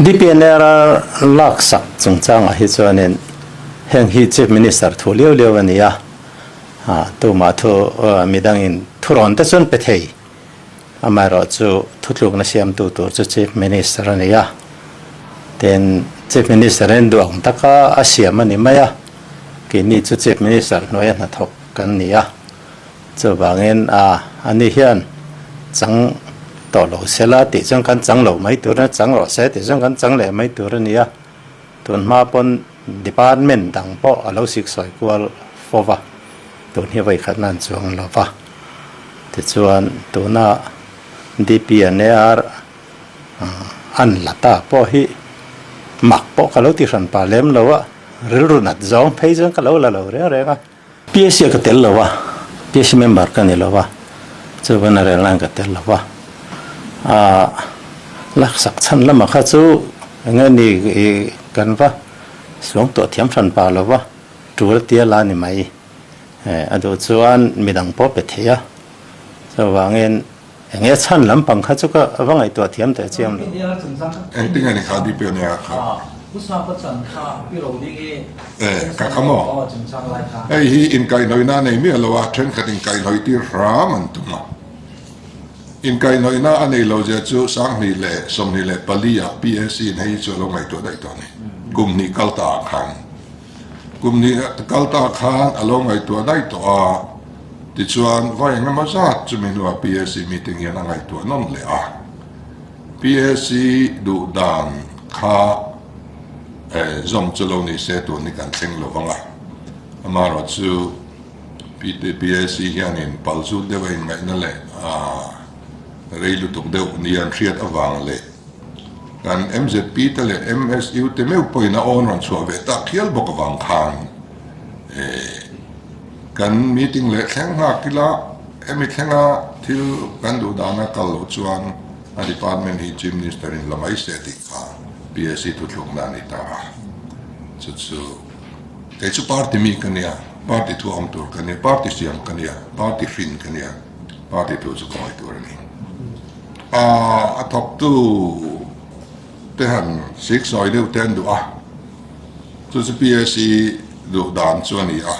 DPNR laksak chungchangah hi chuanin heng hi Chief Minister thu liau liau a ni a, tumah thu midangin thurawn te chuan pe thei. Amaherawhchu thutlukna siamtu tur chu Chief Minister a ni a, tin Chief Minister in duh ang taka a siam a ni mai a, keini chu Chief Minister hnuaia hnathawk kan ni a, chuvangin a ani hian chang tawh lo sela tih chuan kan chang lo mai tur a, chang rawh se tih chuan kan chang leh mai tur a ni a, tun hma pawn department dang pawh a lo siksawi kual fo va, tun hi vawikhatna an chuang lo va. Tichuan tuna DP an AR an la ta pawh hi mak pawh ka lo ti hran pah lem lo a, rilru nat zawng phei chuan ka lo la lo reng reng a. PSC ah ka tel lo a, PSC member ka ni lo a, chuvan a rel nan ka tel lo a. Aah laksak chhan lamah kha chu eng nge ni kan va suang tuah thiam hran pah lo va, tul tia la ni mai. A duh chuan midang pawh pe thei a, chuvangin eng nge chhan lampang kha chu ka va ngaihtuah thiam teh chiang lo. Engtin nge ni kha DP a nia kha? E, ka kha maw? Hei hi inkaihhnawihna a nei miah lo a, thenkhat inkaihhnawih tir hram an tum a. Inkaihhnawihna a nei lo zia chu 2024 ah PAC in hei hi chu a lo ngaihtuah daih tawh a ni, kum hnih kal ta ah khan. Kum ni kal ta khan a lo ngaihtuah daih tawh a, tichuan vai eng emaw zat chumi hnuah PAC meeting hian a ngaihtuah nawn leh a. PAC duh dan kha zawm chu lo ni se tun hi kan thleng lo vang a, amaherawh chu PAC hianin pal zut deuh a inngaihna leh rei lutuk deuh ni an hriat avang leh, Kan MZP te leh MSU te meuh pawhin a awn rawn chhuah ve tak hial bawk avang khan kan meeting leh thleng nghak ila hemi thlenga thil kan duh dana kal loh chuan a department hi Chief Minister in la mai se tih kha PAC thuthlukna a ni ta a. Chu chu kei chu party mi ka nia, party thu awm tur ka nia, party siam ka nia, party hrin ka nia, party thu chu ka ngawi tur a ni. A thawktu te han siksawi deuh te an duh a, chu chu PAC duh dan chu a ni a.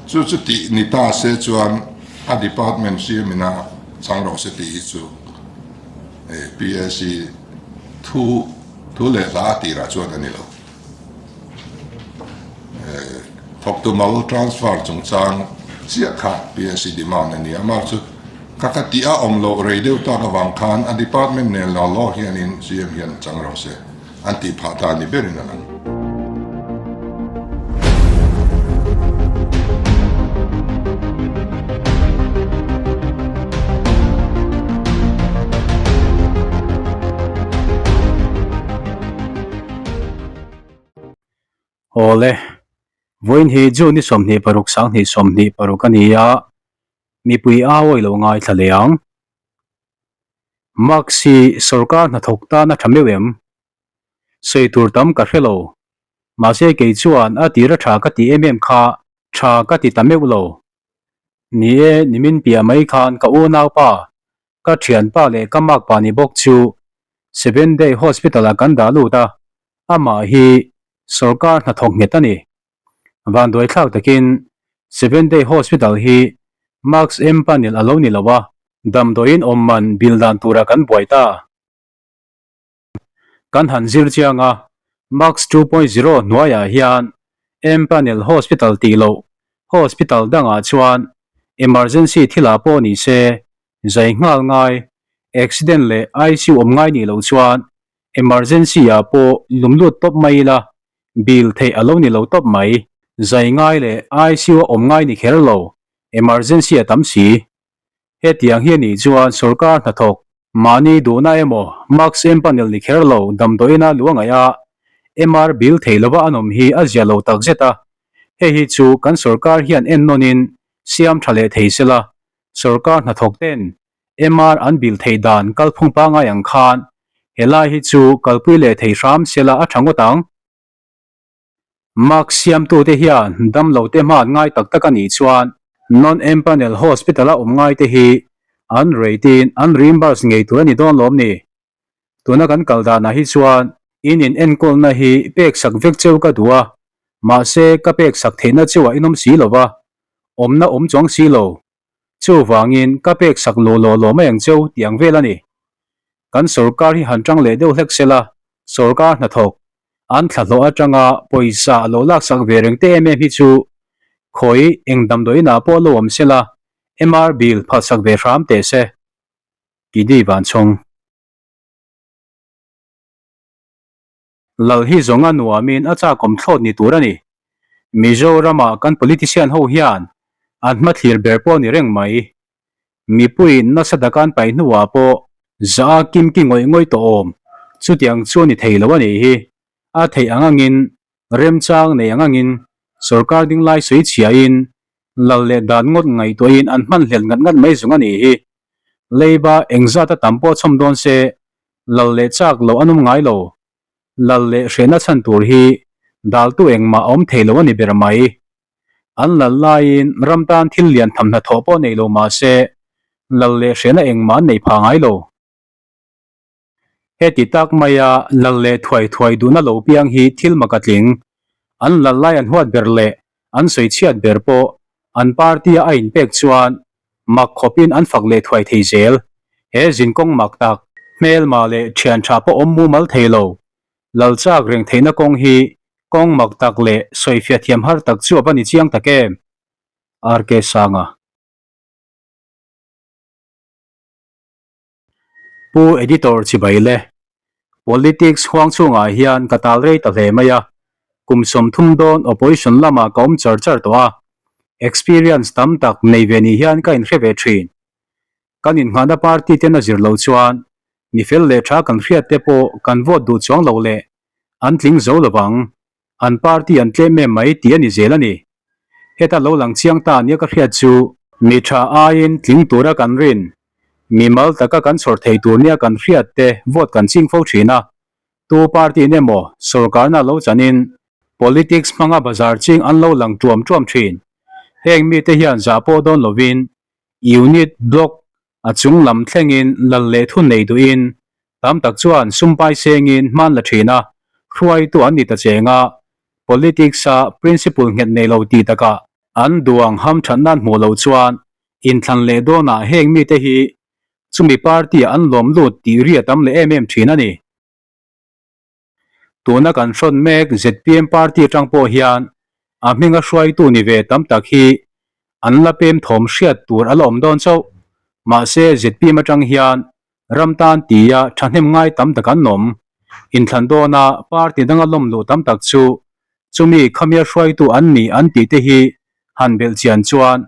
Chu chu tih ni ta se chuan a department siamin a chang rawh se tih hi chu PAC thu thu leh hla a tirah chuan a ni lo. Thawktu mal transfer chungchang chiah kha PAC demand a ni a, amah chu ka ka tih a awm loh rei deuh tak avang khan a department nen law law hianin CM hian chang rawh se an tih phah ta ni berin a lang. Awle, vawiin hi June ni 26 2026 a ni a, mipui a awi lo ngaithla leh ang. Marks hi sorkar hnathawk tan a tha meuh em? Sawi tur tam ka hre lo, mahse kei chuan a tira tha ka ti em em kha tha ka ti ta meuh lo. Ni e, nimin piah mai khan ka unaupa Ka thianpa leh ka makpa ni bawk chu Seven Day Hospital ah kan dah lut a, amah hi sorkar hnathawk nghet a ni. Vanduaithlak takin Seven Day Hospital hi Marks M panel a lo ni lo a, damdawiin awm man bil dan turah kan buai ta. Kan han zir chiang a, Marks 2.0 hnuaiah hian M-Panel Hospital tih loh hospital dangah chuan emergency thilah pawh ni se, zai nghal ngai, accident leh ICU awm ngai nih loh chuan emergency ah pawh lum lut tawp mai ila, bill theih a lo ni lo tawp mai. Zai ngai leh ICU a awm ngai ni kher lo, emergency a tam si. Hetiang hi a nih chuan sorkar hnathawk mahni duhna emaw Marks em panel ni kher lo damdawiina lu a ngaih a, MR bill thei lova an awm hi a zia lo tak zet a. Hei hi chu kan sorkar hian ennawnin siam tha leh thei sela, sorkar hnathawk ten MR an bill theih dan kalphung pangai ang khan helai hi chu kalpui leh thei hram sela a tha ngawt ang. Mark siamtute hian damlote hman ngai tak tak a nih chuan non-empanel hospital-a awm ngaite hi an rate-in an reimburse ngei tur a ni dawn lawm ni? Tuna kan kal danah hi chuan in in enkawlna hi pek sak vek cheu ka duh a, mahse ka pek sak theihna cheuah in awm si lo va, awmna awm chuang si lo. Chuvangin ka pek sak law law law mai ang cheu tih ang vel a ni. Kan sorkar hi han tang leh deuh hlek sela, sorkar hnathawk an thlahlawh atanga pawisa a lo laksak ve reng te em em hi chu khawi eng damdawiinah pawh lo awm sela, MR bill phalsak ve hram teh se. Kidi Vanchhawng. Lal hi zawnga nuamin a chakawm thlawt ni tur a ni. Mizorama kan politician ho hian an hmathlir ber pawh ni reng mai. Mipuiin nasa taka an paih hnuah pawh za a kimki ngawih ngawih tawh awm chutiang chu a ni thei lo a nih hi. A theih ang angin, remchang nei ang angin sorkar dinglai sawi chhiain lal leh dan ngawt ngaihtuahin an hmanhlel ngat ngat mai zung a nih hi. Leiba engzat a tam pawh chhawm dawn se Lal leh chak lo an awm ngai lo. Lal leh hrehna chhan tur hi daltu engmah a awm thei lo a ni ber mai. An lal laiin ram tan thil lian tham hnathawh pawh nei lo mah se lal leh hrehna engmah an nei pha ngai lo. Heti tak maia lal leh thuai thuai duhna lo piang hi thil mak a tling. An lal lai an huat ber leh an sawi chhiat ber pawh an party-a a inpek chuan mak khawpin an fak leh thuai thei zel. He zinkawng mak tak, hmelma leh thian tha pawh awm mumal thei lo. Lal chak reng theihna kawng hi kawng mak tak leh sawifiah thiam har tak chu a va ni chiang tak em? RK Sanga. Pu Editor chibai le. Politics huang chhungah hian ka tal rei ta hle mai a, kum 30 dawn opposition lamah ka awm char char tawh a, experience tam tak nei ve ni hian ka inhre ve thin. Kan innghahna party ten a zir loh chuan mi fel leh tha kan hriat te pawh kan vote duh chuang lo leh an tling zo lovang. An party an tlem em mai tih a ni zel a ni. Heta lo lang chiang ta nia ka hriat chu mi tha aiin tling tura kan rin, mi mal taka kan chhawr thei tur nia kan hriat te vote kan ching fo thin a. Tu party in emaw sorkarna lo chanin politics hmanga bazar ching an lo lang tuam tuam thin. Heng mite hian zah pawh dawn lovin unit, block A chung lam thlengin lal leh thun nei duhin tam tak chuan sumpai sengin hman la thin a, hruaitu an ni ta cheng a, politics-a principle nghet nei lo tih takah an duang hamthat nan hmuh loh chuan inthlan leh dawnah heng mite hi chumi party-ah an lawm lut tih ri a tam leh em em thin a ni. Tuna kan hrawn mek zpm party atang pawh hian a hminga hruaitu ni ve tam tak hi an la pem thawm hriat tur a la awm dawn chauh. Mahse zpm atang hian ram tan tia thahnem ngai tam tak an awm. Inthlan dawna party danga lawm luh tam tak chu chumi khamia hruaitu an ni an tih te hi han belh chian chuan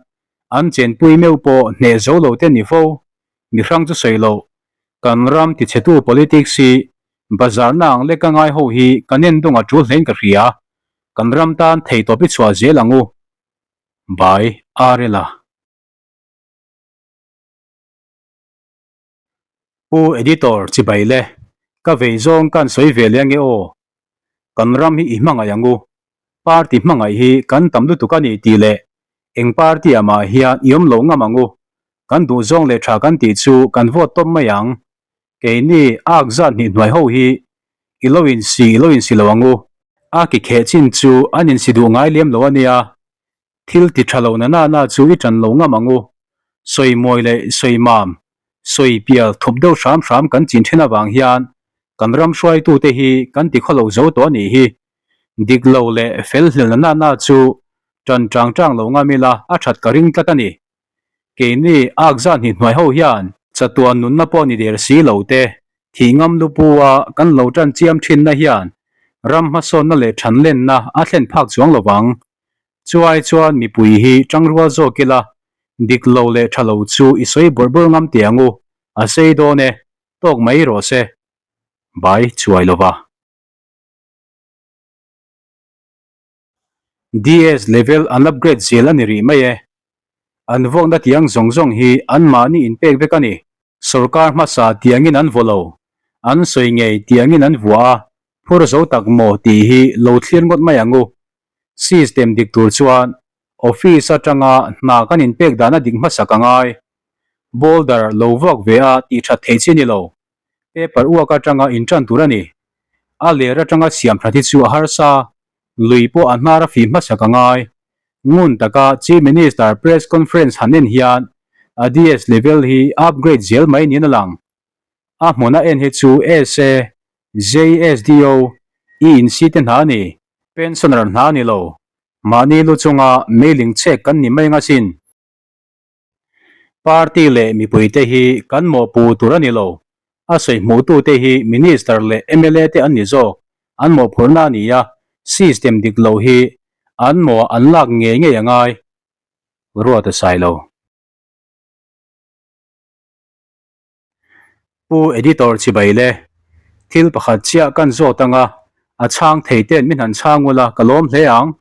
an chenpui meuh pawh hneh zo lo te ni fo. Mi hrang chu sawi loh. Kan ram tichhetu politics hi bazar na ang lek a ngai ho hi kan en dawng a tul hlein ka hria. Kan ram tan theihtawp i chhuah zel ang u. By Arela. Pu Editor chibai le, ka vei zawng kan sawi ve leh ange aw. Kan ram hi i hmangaih ang u. Party hmangaih hi kan tam lutuk a ni tih leh eng party ah mah hian i awm lo ngam ang u. Kan duh zawng leh tha kan tih chu kan vote tawp mai ang. Keini ak zat hnih hnuai ho hi i lo insi i lo insi lo ang u. A ki kheh chin chu an insi duh ngai lem lo a nia. Thil ti tha lo na na na chu i tan lo ngam ang u. Sawi mawi leh sawi mam, sawi pial thup deuh hram hram kan chin then avang hian kan ram hruaitute hi kan ti khaw lo zo tawh a nih hi. Dik lo leh fel hlel na na na chu tan tang tang lo ngam ila a that ka ring tlat a ni. Keini ak zat hnih hnuai ho hian chatuan nunna pawh ni der si lo te, thih ngam lupu a kan lo tan chiam thinna hian ram hmasawnna leh thanlenna a thlen phak chuang lovang. Chuai chuan mipui hi tangrual zawk ila, dik lo leh tha lo chu i sawi bawrh bawrh ngam teh ang u, a sei dawn e, tawk mai rawh se. Bai chuai lova. DS level an upgrade zel a ni rih mai e. An vuakna tiang zawng zawng hi anmahni inpek vek a ni. Sorkar hmasa tiangin an vaw lo, an sawi ngei tiangin an vuah a, phur zo tak maw tih hi lo thlir ngawt mai ang u. System dik tur chuan office atanga hna kan inpek dan a dik hmasak a ngai. Boulder lo vuak ve a tih that thei chi ni lo. Paper uak atanga inṭan tur a ni. A ler atanga siam that hi chu a harsa, lui pawh a hnar a fih hmasak a ngai. Ngun taka Chief Minister Press Conference han en hian a DS level hi upgrade zel mai niin a lang. A hmuna en hi chu SA, JSDO, ENC te hna a ni. Pensioner hna a ni lo. Mahni lu chunga mailing chek kan ni mai anga sin. Party leh mipuite hi kan mawhpu tur a ni lo. A sawi hmuhtute hi Minister leh mla te an ni zawk. An mawhphurhna a ni a, system dik lo hi an mawh an lak ngei ngei a ngai. Ruat a sai lo. Pu Editor chibai le, thil pakhat chiah kan zawt anga a chhang thei ten min han chhang ula ka lawm hle ang.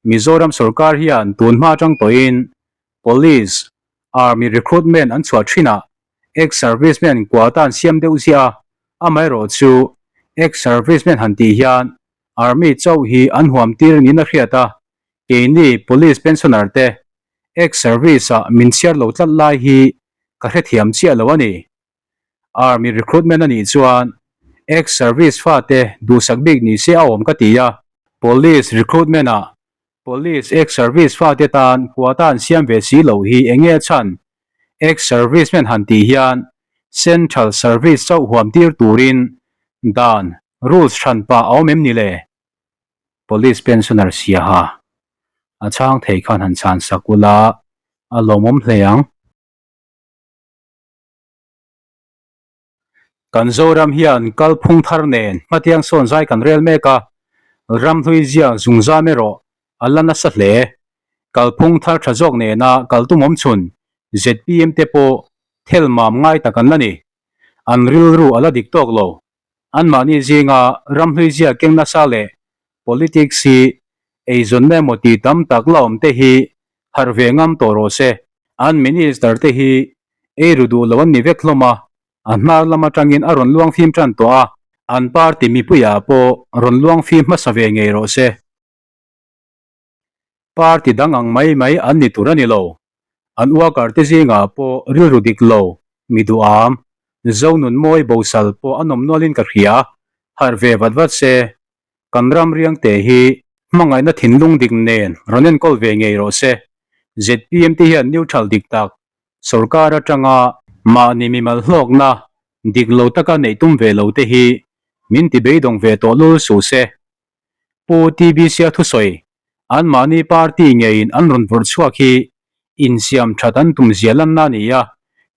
Mizoram sorkar hian tun hma atang tawhin Police, Army recruitment an chhuah thinah ex-servicemen quota an siam deuh ziah a, amaherawhchu ex-servicemen han tih hian Army chauh hi an huam tir niin a hriat a, keini Police pensioner te ex-service ah min chhiar lo tlat lai hi ka hrethiam chiah lo a ni. Army recruitment a nih chuan ex-service fate duhsak bik ni se a awm ka ti a. Police recruitment ah Police ex-service fate tan quota an siam ve si loh hi eng nge a chhan? Ex-servicemen han tih hian Central Service chauh huam tir turin dan, rules, hranpa a awm em ni le? Police pensioner siaha a chhang thei khan han chhan sak ula a lawmawm hle ang. Kan Zoram hian kalphung thar nen hmatiang sawn zai kan rel mek a, ramhlui zia zungzam erawh a la nasa hle. Kalphung thar tha zawk nena kal tumawm chhun zpm te pawh thel mam ngai tak an la ni. An rilru a la dik tawk lo. Anmahni zinga ramhlui zia keng nasa leh politics hi eizawnna emaw tih tam tak la awm te hi harh ve ngam tawh rawh se. An minister te hi ei ru duh lo an ni vek hlawm a, a hnar lam atangin a rawn luang fim tan tawh a, an party mipuiah pawh rawn luang fim hmasa ve ngei rawh se. Party dang ang mai mai an ni tur a ni lo. An worker te zingah pawh rilru dik lo, mi duham, Zonun mawi bosal pawh an awm nualin ka hria, harh ve vat vat se. Kan ram riangte hi hmangaihna thinlung dik nen rawn enkawl ve ngei rawh se. Zpm te hian neutral dik tak, sorkar atanga mahni mimal hlawkna dik lo taka neih tum ve lo te hi min ti beidawng ve tawh lul suh se. Pu TBC-a thusawi, anmahni party ngeiin an rawn vawrh chhuak hi insiam that an tum zia lanna a ni a,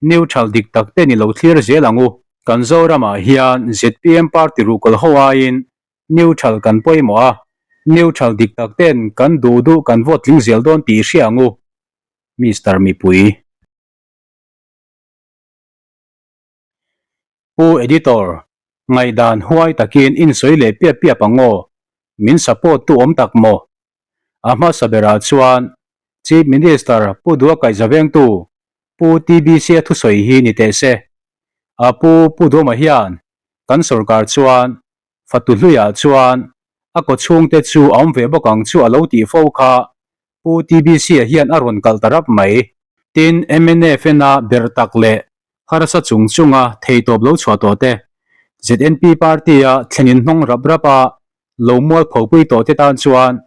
neutral dik tak te ni lo thlir zel ang u. Kan Zoramah hian zpm party ruhkawl ho aiin neutral kan pawimawh a, neutral dik tak ten kan duh duh kan vote tling zel dawn tih i hria ang u. Mister Mipui. Pu Editor, ngaihdan huai takin insawi leh piap piap ang aw, min support tu awm tak maw? A hmasa berah chuan Chief Minister Pu Dua Kaihzavengtu Pu TBC-a thusawi hi ni teh se. A pu Pu Duama hian kan sorkar chuan fatu hluiah chuan a kaw chhungte chu a awm ve bawk ang chu a lo tih fo kha Pu TBC-a hian a rawn kalh ta rap mai. Tin, MNF-ena berh tak leh harsa chung chunga theitawp lo chhuah tawh te, ZNP party-a thlenin hnawng rap rap a lo mual phopui tawh te tan chuan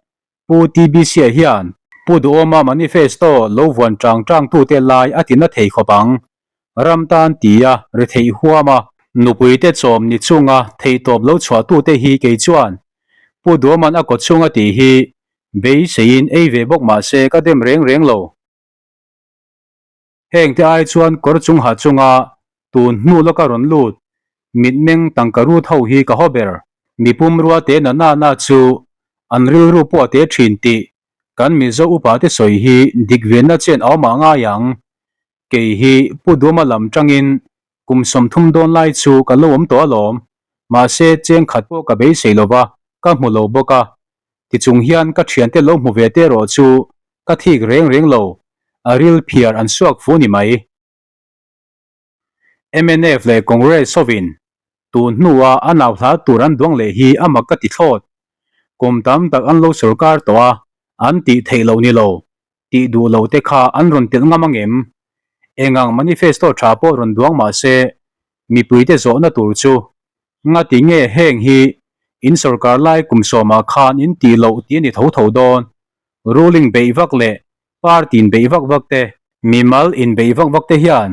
Pu TBC-a hian Pu Duhawma manifesto lo vuan tang tangtute lai a ti na thei khawp ang. Ram tan tia retheih huama nupuite chawm ni chunga theihtawp lo chhuahtute hi kei chuan Pu Duhawma'n a kawchhung a tih hi beiseiin ei ve bawk mah se ka dem reng reng lo. Heng te ai chuan kawr chung ha chunga tun hnu lawka rawn lut mitmeng tangka rut ho hi ka haw ber. Mi pumrua te na na na chu an rilru pawh a te thin tih kan Mizo upa te sawi hi dik venna chen a awm ah ngai ang. Kei hi Pu Duama lam tangin kum 30 dawn lai chu ka lo awm tawh alawm. Mahse cheng khat pawh ka beisei lova ka hmu lo bawk a. Tichung hian ka thiante lo hmu ve te erawh chu ka thik reng reng lo, a ril phiar an suak fu ni mai. Mnf leh Congress hovin tun hnua a nau hla tur an duang leh hi a mak ka ti thlawt. Kum tam tak an lo sorkar tawh a, an tih theih loh ni lo, tih duh lo te kha an rawn telh ngam ang em? Engang manifesto tha pawh rawn duang mah se. Mipuite zawhna tur chu ngati nge heng hi in sorkar lai kum sawmah khan in tih loh tih a ni tho tho dawn. Ruling beih vak leh party in beih vak vak te, mimal in beih vak vak te hian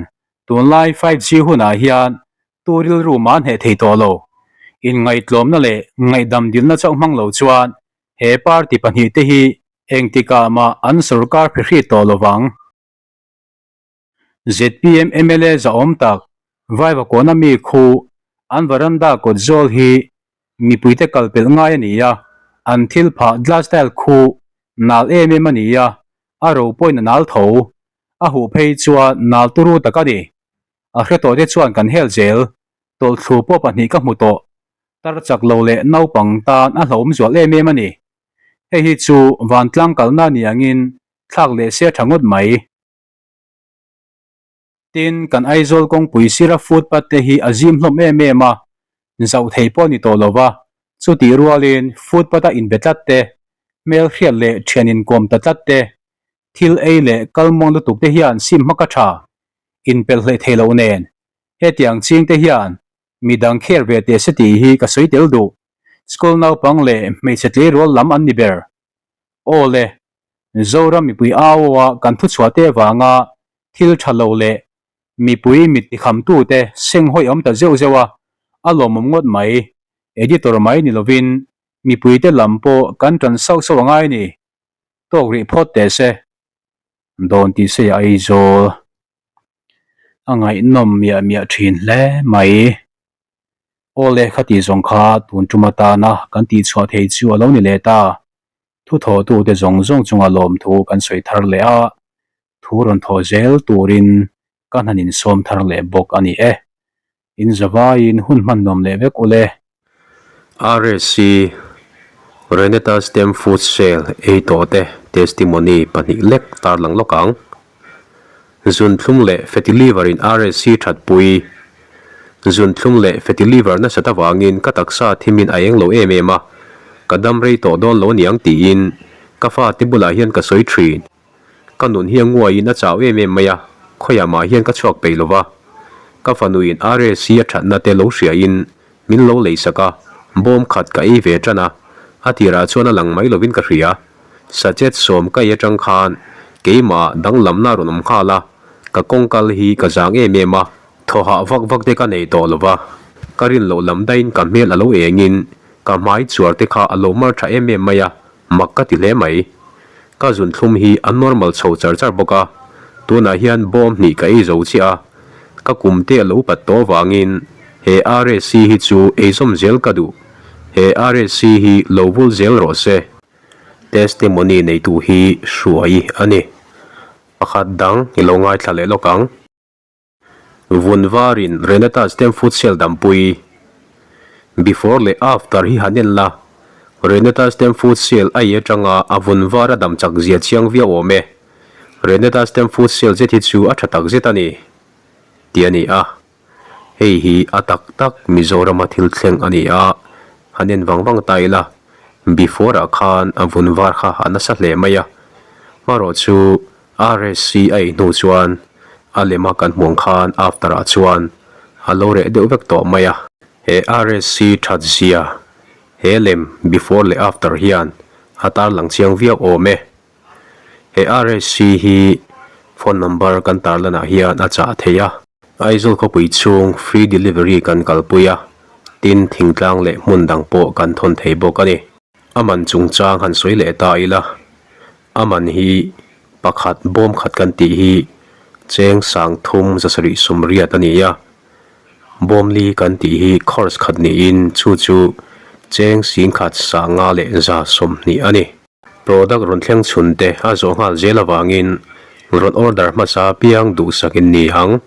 tunlai 5G hunah hian tu rilru mah hneh thei tawh lo. Inngaihtlawmna leh ngaihdam dilna chauh hmang lo chuan he party pahnihte hi engtikah mah an sorkar phihri tawh lo vang. Zpm mla zahawm tak Vaivakawna mi khu an varanda kawt zawl hi mipuite kal pelh ngai a ni a, an thil phah glass tile khu nal em em a ni a, a ro pawhin a nal tho. A huh phei chuan nal turu tak a ni. A hre tawh te chuan kan hel zel, tawlhthlu pawh pahnih ka hmu tawh. Tar chak lo leh naupang tan a hlauhawm zual em em a ni. Hei hi chu vantlang kalna ni angin thlak leh se a tha ngawt mai. Tin, kan Aizawl kawngpui sira footpath te hi a zim hlawm em em a, zauh thei pawh a ni tawh lo va, chutih rualin footpath a inbe tlat te, hmel hriat leh thian inkawm ta tlat te, thil ei leh kal muang lutuk te hian sim hmak a tha, inpelh hleih thei loh nen. Hetiang ching te hian midang kher ve teh se tih hi ka sawi tel duh. School naupang leh hmeichhe tleirawl lam an ni ber. Aw le, Zoram mipui au a kan thuchhuah te avanga thil tha lo leh mipui mit tikhamtute seng hawi awm ta zeuh zeuh a, a lawmawm ngawt mai. Editor mai ni lovin mipuite lam pawh kan tan sauh sauh a ngai ni. Tawk rih phawt teh se. Dawn tih se Aizawl a ngaihnawm miah miah thin hle mai. Aw le khati zawng kha tun tum atana kan tihchhuah thei chu a lo ni leh ta. Thuthawhtute zawng zawng chunga lawmthu kan sawi thar leh a, thu rawn thawh zel turin ka hnan insawm thar leh bawk a ni e. In zavaiin hun hman nuam leh vek ule. RSC, Renata Stem Food Sale ei tawh te testimony pahnih lek tarlang lawk ang. Zunthlum leh fatty liver in RSC thatpui. Zunthlum leh fatty liver nasat avangin ka taksa thimin a eng lo em em a, ka dam rei tawh dawn lo niang tiin ka fate bulah hian ka sawi thin. Ka nun hi a nguaiin a chau em em mai a, khawiah mah hian ka chhuak peih lo va. Ka fanuin RSC a thatna te lo hriain min lo leisak a, bawm khat ka ei ve tan a, a tirah chuan a lang mai lovin ka hria. Sachet sawm ka ei atang khan keimah danglamna a rawn awm nghal a, ka kawng kal hi ka zang em em a, thaw hah vak vak te ka nei tawh lo va, ka rin loh lam daiin ka hmel a lo engin ka hmai chuar te kha a lo mar tha em em mai a, Mak ka ti hle mai. Ka zunthlum hi a normal chho char char bawk a, tunah hian bawm hnih ka ei zo chiah a, ka kum te a lo pat tawh avangin he RSC hi chu ei zawm zel ka duh. He RSC hi lo vul zel rawh se. Testimony neitu hi hruai a ni. Pakhat dang i lo ngaithla leh lawk ang. Vun varin Renata Stem Food Sale dampui Before leh After hi han en la, Renata Stem Food Sale a i atanga a vun var a dam chak zia chiang viau awm e. Renata Stem Food Sale zet hi chu a tha tak zet a ni, tih a ni a. Hei hi a tak tak Mizorama thil thleng a ni a, han en vang vang ta ila, Before ah khan a vun var kha a nasa hle mai a, hmarawh chu RSC a ei hnu chuan a lema kan hmuh ang khan after ah chuan a lo reh deuh vek tawh mai a. He RSC that zia he lem before leh after hian a tarlang chiang viau awm e. He RSC hi phone number kan tarlanah hian a chah thei a. Aizawl khawpui chhung free delivery kan kalpui a, tin thingtlang leh hmun dang pawh kan thawn thei bawk a ni. A man chungchang han sawi leh ta ila, a man hi pakhat bawm khat kan tih hi cheng sang thum zasarih sum riat a ni a, bawm li kan tih hi course khat niin chu chu cheng sing khat sanga leh za sawmhnih a ni. Product rawn thleng chhun te a zawh nghal zel avangin rawn order hmasa piang duhsakin ni ang.